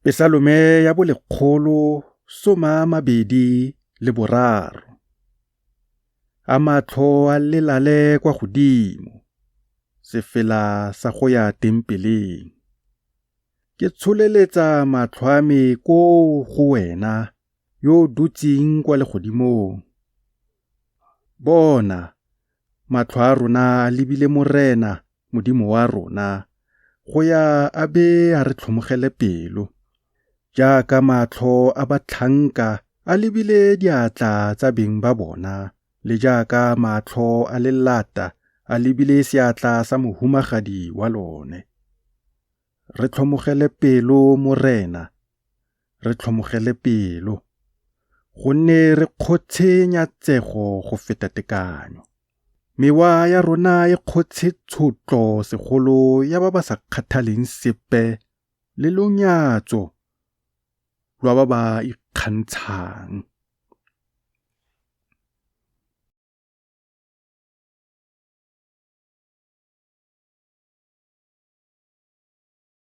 Pesalome ya bo 123. A matlho a lelale kwa godimo. Sefela sa go ya tempeleng. Ke tsholeletsa matlho a me koo go wena yo o dutseng kwa legodimong. Bona, matlho a rona a lebile Morena, Modimo wa rona, go ya a be a re tlhomogele pelo, jaaka matlho a batlhanka a lebile diatla tsa beng ba bona le jaaka matlho a lelata a lebile seatla sa mohumagadi wa lone. Re tlhomogele pelo, Morena, re tlhomogele pelo, gonne re kgotshe nyatsego go feta tekanyo. Mewa ya rona e kgotshe tshotlo segolo ya ba ba sa kgathaleng sepe le lonyatso lwa ba ba ikgantshang.